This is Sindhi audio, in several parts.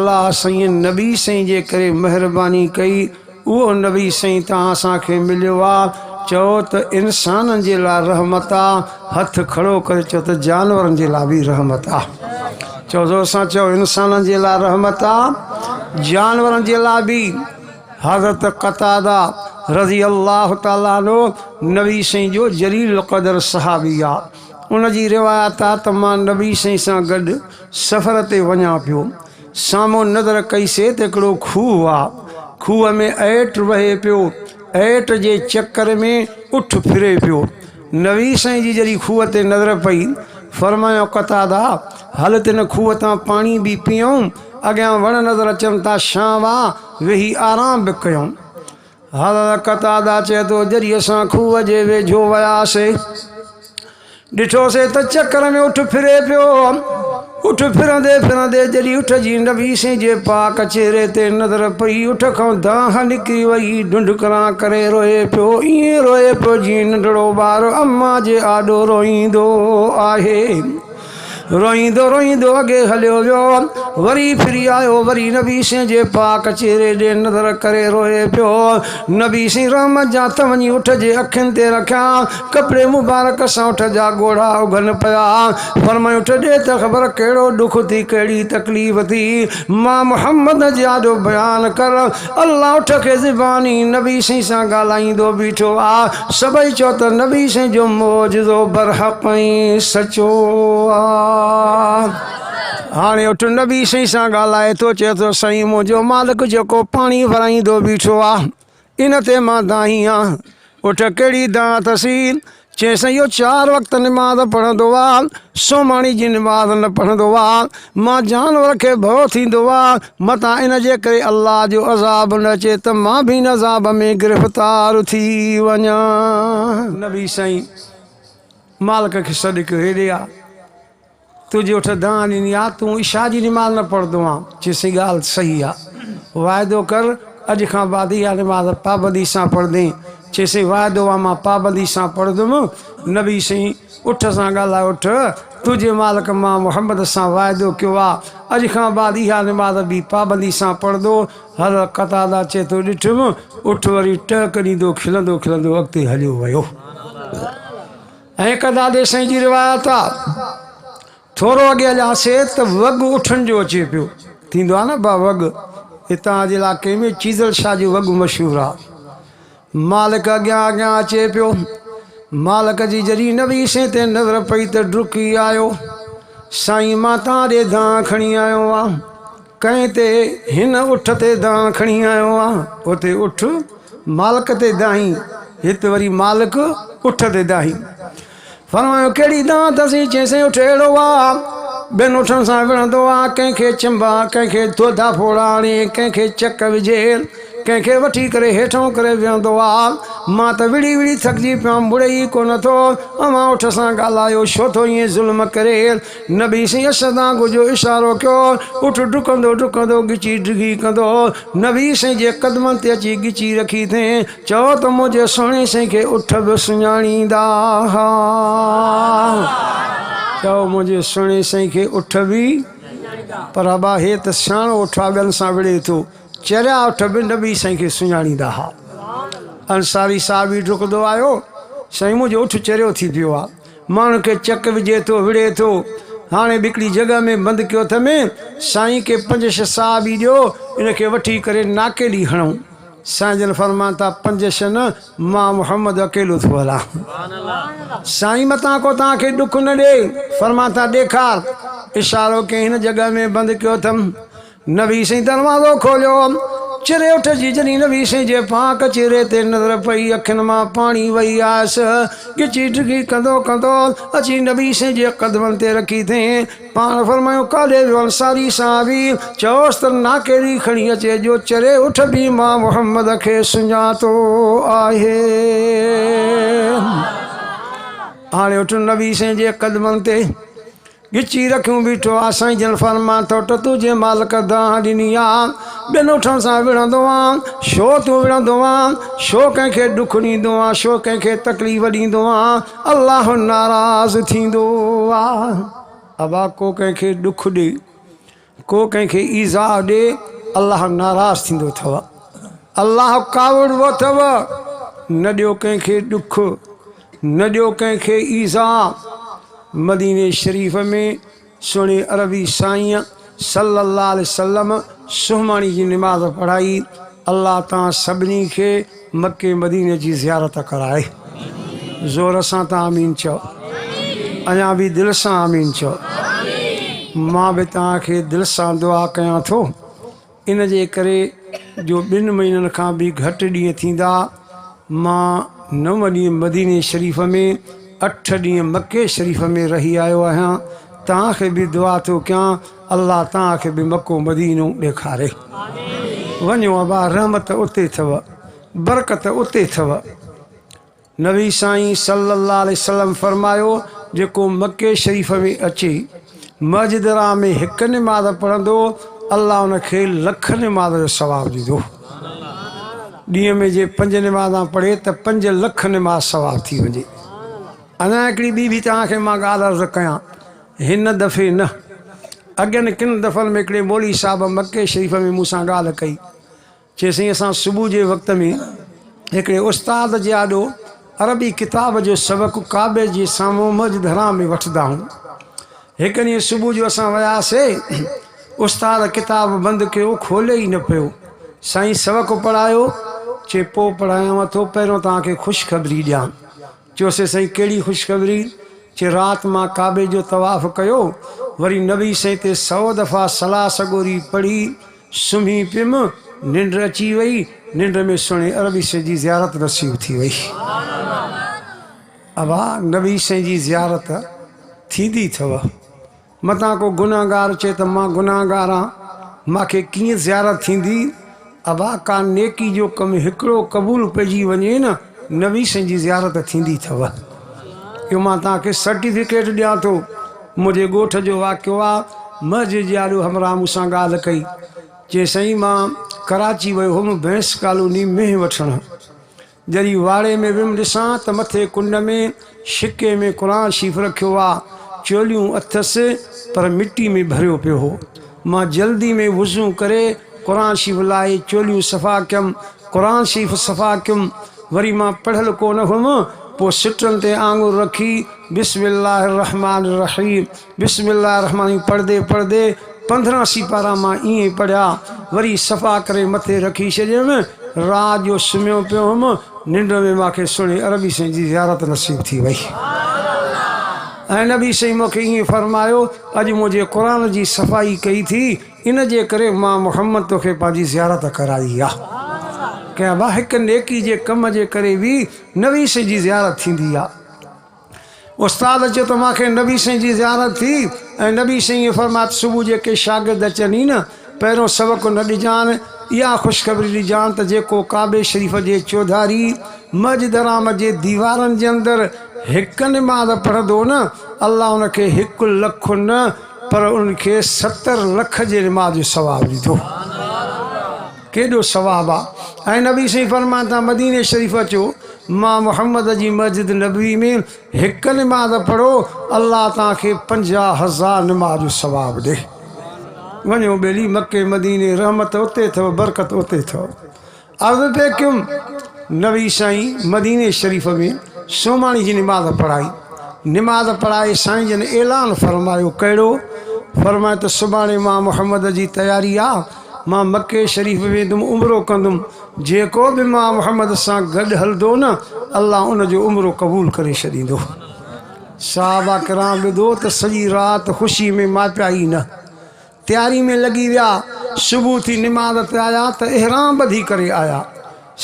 الله سائين نبي سائين جي ڪري مهرباني ڪئي، اهو نبي سائين توهان اسان کي مليو آ، چئو ته انسانن جي لاء رحمت آ، هٿ کڙو ڪري چئو ته جانورن جي لاء به رحمت آ. چئو زور سان چئو انسانن جي لاء رحمت آ، جانورن جي لاء به. حضرت قتاده رضي الله تعالٰي عنه نبي سائين جو جليل القدر صحابي آ. ان جي روايت آ ته مان نبي سائين سان گڏ سفر تي وڃان پيو. سامهون نظر ڪئي سي ته هڪڙو کوهه آ. کوهه ۾ ائٽ وهي پيو. ائٽ جي چڪر ۾ اٺ ڦري پيو. نبي سائين جي جڏهن کوهه تي نظر پئي، فرمايو قتاده! هل ته هن کوهه تان پاڻي به پيئون، اڳيان وڻ نظر اچن ٿا، شانء آ، ويهي آرام به ڪيون. حضرت قتاده چئي ٿو، جڏهن اسان کوهه جي ويجهو وياسي، ڏٺوسي ته چڪر ۾ اٺ ڦري پيو. اٺ ڦرندي ڦرندي جڏهن اٺ جي نبي سائين جي پاڪ چهري تي نظر پئي، اٺ کان دانهن نڪري وئي، ڍنڍڪران ڪري روئي پيو. ائين روئي پيو جيئن ننڍڙو ٻار اما جي آڏو روئيندو آهي. روئيندو روئيندو اڳي هليو ويو. وري ڦري آيو، وري نبي سين جي پاڪ چهري ڏي نظر ڪري روئي پيو. نبي سين رحمت جا هٿ وڃي اٺ جي اکين تي رکيا. ڪپڙي مبارڪ سان اٺ جا ڳوڙها اگهن پيا. فرمايو اٺ ڏي ته خبر ڪهڙو ڏک ٿي، ڪهڙي تڪليف ٿي. مان محمد جي آڏو بيان ڪر. الله اٺ کي زباني نبي سين سان ڳالهائيندو بيٺو آ. سڀئي چئو ته نبي سين جو معجزو برحق ۽ سچو آ. هاڻي اٺ نبي سين سان ڳالهائي ٿو، چئي ٿو سائين منهنجو مالڪ جيڪو پاڻي ورائيندو بيٺو آ، ان تي مان دانهين آن. اٺ ڪهڙي دانهن اٿسي؟ چيس اهو چار وقت نماز پڙهندو آ، سومهاڻي جي نماز نه پڙهندو آ، مان جانور کي ڀؤ ٿيندو آ، متان ان جي ڪري الله جو عذاب نه اچي ته مان به ان عذاب ۾ گرفتار ٿي وڃان. نبي سائين مالڪ کي سڏ ڪيو، هيڏي آ. تنهنجي اٺ دانهن ڏني آ، تون عشاء جي نماز نه پڙهندو آن. چيس ڳالهه صحيح آ. واعدو ڪر اڄ کان بعد اها نماز پابندي سان پڙهندين. چيس واعدو آ مان پابندي سان پڙهندم. نبي سائين اٺ سان ڳالهايو اٺ تنهنجي مالڪ مان محمد سان واعدو ڪيو آ، اڄ کان بعد اها نماز به پابندي سان پڙهندو. حضرت قتاده چئي ٿو ڏٺم اٺ وري ٽهڪ ڏيندو کلندو کلندو اڳتي هليو ويو. ۽ قتادي سائين جي روايت آ، ٿورو اڳي هلياسي ته وڳ اٺن جو اچي پيو. ٿيندو آ نه با وڳ، هتان جي علائقي ۾ چيزل شاهه جو وڳ مشهور آ. مالڪ اڳيان اڳيان اچي پيو. مالڪ جي جڏهن نبي سائين تي نظر پئي ته ڊڪي آيو. سائين مان تان ڏي دانهن کڻي آيو آ. ڪنهن تي هن اٺ تي دانهن کڻي آيو آ، اتي اٺ مالڪ تي دانهين، هت وري مالڪ اٺ تي دانهين. فرمايو ڪهڙي دانهن اٿسين؟ چيسين اٺ اهڙو آ، ٻين اٺن سان وڙهندو آ، ڪنهن کي چنبا، ڪنهن کي ڌوڌا ڦوڙا هڻي، ڪنهن کي چڪ وجهي، ڪنهن کي وٺي ڪري هيٺئون ڪري ويهندو آ. مان ته وڙهي وڙهي ٿڪجي پيو آهيان، مڙي ئي ڪونه ٿو. اوهان اٺ سان ڳالهايو، ڇو ٿو ائين ظلم ڪري؟ نبي سائين اسدانگ جو اشارو ڪيو، اٺ ڊڪندو ڊڪندو ڳچي ڊگهي ڪندو نبي سائين جي قدمن تي اچي ڳچي رکي اٿئين، چئو ته منهنجي سهڻي سائين کي اٺ به سڃاڻيندا ها. چئو منهنجي سهڻي سائين کي اٺ به، پر ابا هي ته سياڻو اٺ آ ٻين سان وڙهي ٿو، چريا اٺ به نبي سائين کي سڃاڻيندا ها. انصاري صحابي ڊڪندو آيو، سائين منهنجو اٺ چريو ٿي پيو آ. ماڻهن کي چڪ وجهي ٿو، وڙهي ٿو. هاڻي به هڪڙي جڳهه ۾ بند ڪيو اٿم. سائين کي پنج ڇهه ساهه به ڏيو، ان کي وٺي ڪري ناڪيلي هڻون. سائين جن فرمان ٿا، پنج ڇهه نه، مان محمد اڪيلو ٿو هلان. سائين متان ڪو توهان کي ڏک نه ڏئي. فرمان ٿا، ڏيکار. اشارو ڪيائين، هن جڳهه ۾ بند ڪيو اٿم. نبي سائين دروازو کوليو. چري اٺ جي جڏهن نبي سائين جي پاڪ چهري تي نظر پئي، اکين مان پاڻي وهي آيس. ڳچي ڊگهي ڪندو ڪندو اچي نبي سائين جي قدمن تي رکي اٿئين. پاڻ فرمايو، ڪاڏي ويو انصاري صحابي؟ چيوس ته ناڪيري کڻي اچي جو چري اٺ به مان محمد کي سڃاتو آهي. هاڻي اٺ نبي سائين جي قدمن تي ڳچي رکيون بيٺو آ سائين جن فرمان ٿو ته تنهنجي مالڪ دانهن ڏني آ ٻين اٺن سان وڙهندو آن ڇو تون وڙهندو آن ڇو ڪنهن کي ڏک ڏيندو آن ڇو ڪنهن کي تڪليف ڏيندو آن الله ناراض ٿيندو آ ابا ڪو ڪنهن کي ڏک ڏي. ڪو ڪنهن کي ايذاء ڏي، الله ناراض ٿيندو اٿو. الله ڪاوڙبو اٿو. نه ڏيو ڪنهن کي ڏک، نه ڏيو ڪنهن کي ايذاء. مديني شريف ۾ سهڻي عربي سائينء صلّي الله عليه وسلّم سهماڻي جي نماز پڙهائي. الله تان سڀني کي مڪي مديني جي زيارت ڪرائي. زور سان ته آمين چئو. اڃا به دل سان آمين چئو. مان به توهان کي دل سان دعا ڪيان ٿو. ان جي ڪري جو ٻن مهينن کان به گهٽ ڏينهن ٿيندا، مان نو ڏينهن مديني شريف ۾، اٺ ڏينهن مڪي شريف ۾ رهي آيو آهيان، توهان کي به دعا ٿو ڪيان، الله توهان کي به مڪو مدينو ڏيکاري. وڃو ابا رحمت اتي اٿو، برڪت اتي اٿو. نبي سائين صلّي اللّٰه عليه وسلّم فرمايو، جيڪو مڪي شريف ۾ اچي مسجد حرام ۾ هڪ نماز پڙهندو، الله ان کي لک نماز جو ثواب ڏيندو. ڏينهن ۾ جي پنج نمازان پڙهي ته 5 لک نماز ثواب ٿي وڃي. اڃا هڪڙي ٻي به توهان کي مان ڳالهه عرض ڪيان، هن دفعي نه، اڳين ڪن دفعن ۾ هڪڙي مولوي صاحب مڪي شريف ۾ مون سان ڳالهه ڪئي، چي سائين اسان صبح جي وقت ۾ هڪڙي استاد جي آڏو عربي ڪتاب جو سبق ڪعبي جي سامهون مسجد حرام ۾ وٺندا هون. هڪ ڏينهن صبح جو اسان وياسي استاد ڪتاب بند ڪيو کولي ئي نه پيو. سائين سبق پڙهايو؟ چي پوء پڙهايانو ٿو پهريون توهان کي خوشخبري ڏيان. چيوسي سائين ڪهڙي خوشخبري؟ چي رات مان ڪعبي جو طواف ڪيو وري نبي سائين تي سئو دفعا صلاة سڳوري پڙهي سمهي پيم، ننڊ اچي وئي، ننڊ ۾ سهڻي عربي سين جي زيارت نصيب ٿي وئي. ابا نبي سين جي زيارت ٿيندي اٿو؟ متان ڪو گنهگار چئي ته مان گنهگار آن، مان کي ڪيئن زيارت ٿيندي؟ ابا ڪا نيڪي جو ڪم هڪڙو قبول پئجي وڃي نه، نبي سين جي زيارت ٿيندي اٿو. اهو مان توهان کي سرٽيفڪيٽ ڏيان ٿو. منهنجي ڳوٺ جو واقعو آ، مسجد جي آڏو همراهه مون سان ڳالهه ڪئي. چي سائين مان ڪراچي ويو هوم ڀينس ڪالوني مينهن وٺڻ. جڏهن واڙي ۾ ويم ڏسان ته مٿي ڪنڊ ۾ شڪي ۾ قرآن شريف رکيو آ. چوليون اٿس پر مٽي ۾ ڀريو پيو هو. مان جلدي ۾ وضو ڪري قرآن شريف لاهي چوليون صفا ڪيم. قرآن شريف صفا ڪيم. وري مان پڙهيل ڪو نه هئم، پوء سٽن تي آڱر رکي بسم الله الرحمٰن الرحيم بسم الله الرحمٰن الرحيم پڙهندي پڙهندي 15 سيپارا مان ائين ئي پڙهيا، وري صفا ڪري مٿي رکي ڇڏيم، رات جو سمهيو پيو هئم، ننڊ ۾ مان کي سهڻي عربي سائين جي زيارت نصيب ٿي وئي ۽ نبي سائين مون کي ائين فرمايو، اڄ منهنجي قرآن جي صفائي ڪئي ٿي، ان جي ڪري مان محمد توکي پنهنجي زيارت ڪرائي آ. ڪنهن به هڪ نيڪي جي ڪم جي ڪري به نبي سائين جي زيارت ٿيندي آ. استاد چيو ته مان کي نبي سائين جي زيارت ٿي ۽ نبي سائين ائين فرمايو ته صبح جيڪي شاگرد اچن ئي نه پهريون سبق نه ڏجان اها خوشخبري ڏجان ته جيڪو ڪعبي شريف جي چوڌاري مسجد حرام جي ديوارن جي اندر هڪ نماز پڙهندو نه الله ان کي 1 لک نه پر انهن کي 70 لک جي نماز جو ثواب ڏيندو. ڪيڏو ثواب آ. ۽ نبي سائين فرمائن ٿا مديني شريف اچو مان محمد جي مسجد نبوي ۾ هڪ نماز پڙهو الله توهان کي 50 هزار نماز جو ثواب ڏي. وڃو ٻيلي مڪي مديني رحمت اتي اٿو برڪت اتي اٿو. عرض پئي ڪيم، نبي سائين مديني شريف ۾ سوماڻي جي نماز پڙهائي. نماز پڙهائي سائين جن اعلان فرمايو، ڪهڙو؟ فرمايو ته سڀاڻي مان محمد جي تياري آ، مان مڪي شريف ويندم عمرو ڪندم، جيڪو به مان محمد سان گڏ هلندو نه الله ان جو عمرو قبول ڪري ڇڏيندو. صحابه ڪرام ٻڌو ته سڄي رات خوشي ۾ ماپيا ئي نه. تياري ۾ لڳي ويا. صبح ٿي نماز تي آيا ته احرام ٻڌي ڪري آيا.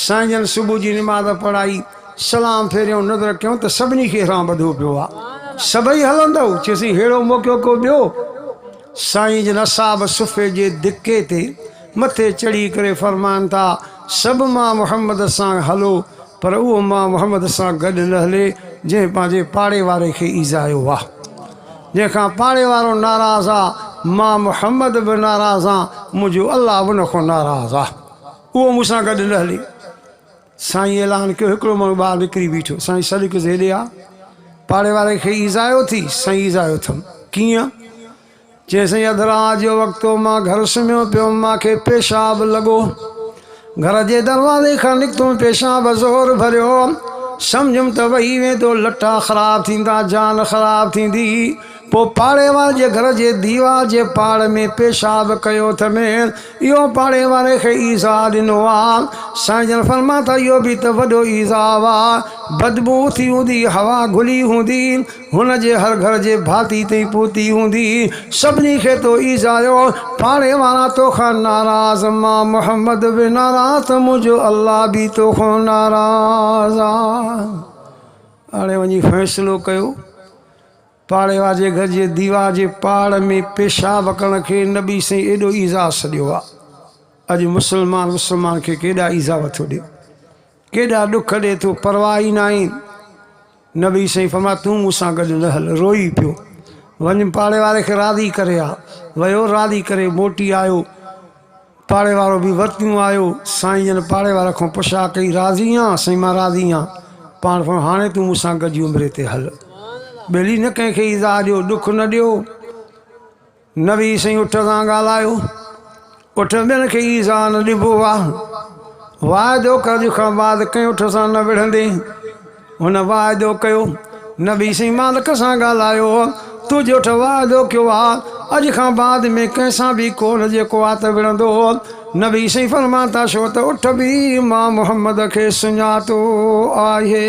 سائين جن صبح جي نماز پڙهائي، سلام ڦيريائون نظر ڪيائون ته سڀني کي احرام ٻڌو پيو آ. سڀئي هلندؤ؟ چيسين ههڙو موقعو ڪو ٻيو؟ سائين جن اصحاب صفي جي دڪي تي مٿي چڙهي ڪري فرمائن ٿا، سڀ مان محمد سان هلو پر اهو مان محمد سان گڏ نه هلي جنهن پنهنجي پاڙي واري کي ايذايو آ. جنهن کان پاڙي وارو ناراض آ، مان محمد به ناراض آن، منهنجو الله به ان کان ناراض آ. اهو مون سان گڏ نه هلي. سائين اعلان ڪيو، هڪڙو ماڻهو ٻاهر نڪري بيٺو. سائين سڏ ڪيس، هيڏي آ. پاڙي واري کي ايذايو ٿي؟ سائين ايذايو اٿم. ڪيئن؟ چيائين سائين اڌ رات جو وقت هو مان گهر سمهيو پيو هوم مان کي پيشاب لڳو گهر جي دروازي کان نڪتم پيشاب زور ڀريو سمجهيم ته وهي ويندو لٽا خراب ٿيندا جان خراب ٿيندي پوء پاڙي واري جي گهر جي ديوار جي پاڙ ۾ پيشاب ڪيو اٿم اهو پاڙي واري کي ايذاء ڏنو آ سائين جن فرمايو ته اهو به ته وڏو ايذاء آ بدبوء اٿي هوندي هوا گهلي هوندي هن جي هر گهر جي ڀاتي تائين پهتي هوندي. سڀني کي تو ايذايو. پاڙي وارا توکان ناراض، مان محمد به ناراض ته منهنجو الله به توکان ناراض آ. هاڻي وڃي فيصلو ڪيو. پاڙي واري جي گهر جي ديوار جي پاڙ ۾ پيشاب ڪرڻ کي نبي سائين ايڏو ايذاء سڏيو آ. اڄ مسلمان مسلمان کي ڪيڏا ايذاء ٿو ڏي. ڪيڏا ڏک ڏي ٿو پرواهه ئي ناهي. نبي سائين فرمايو تون مون سان گڏ نه هل. روئي پيو. وڃ پاڙي واري کي راضي ڪري آ. ويو راضي ڪري موٽي آيو. پاڙي وارو به ورتيون آيو. سائين جن پاڙي واري کان پڇا ڪئي راضي آن؟ سائين مان راضي آن. پاڻ فرمايو هاڻي تون مون سان گڏجي عمري تي هل. ٻيلي نه ڪنهن کي ايذاء ڏيو ڏک نه ڏيو. نبي سائين اٺ سان ڳالهايو، اٺ ٻين کي ايذاء نه ڏبو آ، واعدو ڪر اڄ کان بعد ڪنهن اٺ سان نه وڙهندين. هن واعدو ڪيو. نبي سائين مالڪ سان ڳالهايو، تنهنجي اٺ واعدو ڪيو آ، اڄ کان بعد ۾ ڪنهن سان به ڪونه جيڪو آ ته وڙهندو. نبي سائين فرمان ٿا ڇو ته اٺ به مان محمد کي سڃاتو آهي.